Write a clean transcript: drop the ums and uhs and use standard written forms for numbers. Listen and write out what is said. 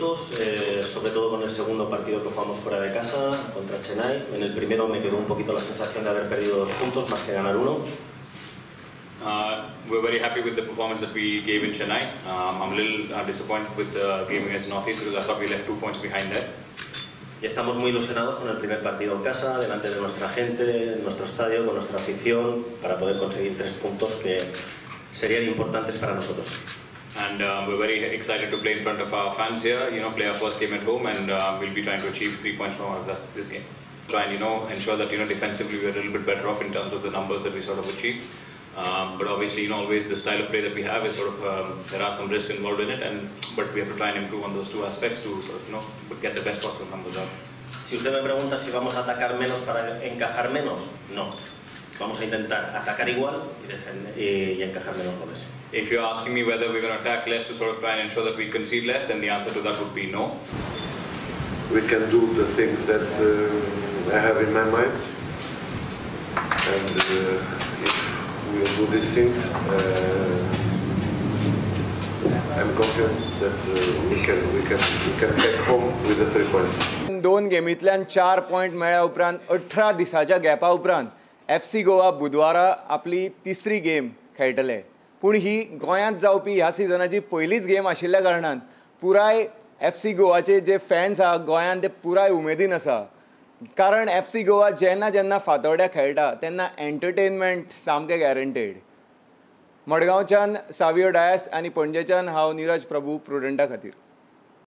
contentos, sobre todo con el segundo partido que jugamos fuera de casa contra Chennai. En el primero me quedó un poquito la sensación de haber perdido 2 puntos más que ganar 1. We're very happy with the performance that we gave in Chennai. I'm a little disappointed with the game against Northeast because I thought we left 2 points behind there. Y estamos muy ilusionados con el primer partido en casa, delante de nuestra gente, en nuestro estadio, con nuestra afición, para poder conseguir 3 puntos que serían importantes para nosotros. And we're very excited to play in front of our fans here, play our first game at home, and we'll be trying to achieve 3 points from out of this game. Try and, ensure that, defensively we're a little bit better off in terms of the numbers that we sort of achieve. But obviously, always the style of play that we have is sort of, there are some risks involved in it, but we have to try and improve on those 2 aspects to sort of, get the best possible numbers out. Si usted me pregunta si vamos a atacar menos para encajar menos, no. Vamos a intentar atacar igual y defender, y encajar menos goles. If you're asking me whether we're going to attack less to sort of try and ensure that we concede less, then the answer to that would be no. We can do the things that I have in my mind, and if we will do these things, I'm confident that we can get home with the 3 points. 2 गेमींतल्यान 4 point मेळ्ळ्या उपरांत 18 दिसाच्या गॅपा उपरांत FC Goa बुधवारा आपली तिसरी game खेळटले. पूण ही गोंयांत जावपी ह्या सिजनाची पयलीच गेम आशिल्ल्या कारणान पुराय FC गोवाचे जे फॅन्स आहा गोंयांत ते पुराय उमेदीन आसा. कारण FC Goa जेन्ना जेन्ना फातोड्या खेळटा तेन्ना एंटरटेनमेंट सामकें गॅरंटेड. मडगांवच्यान सावियो डायस आनी पणजेच्यान हांव निरज प्रभू प्रुडंटा खातीर.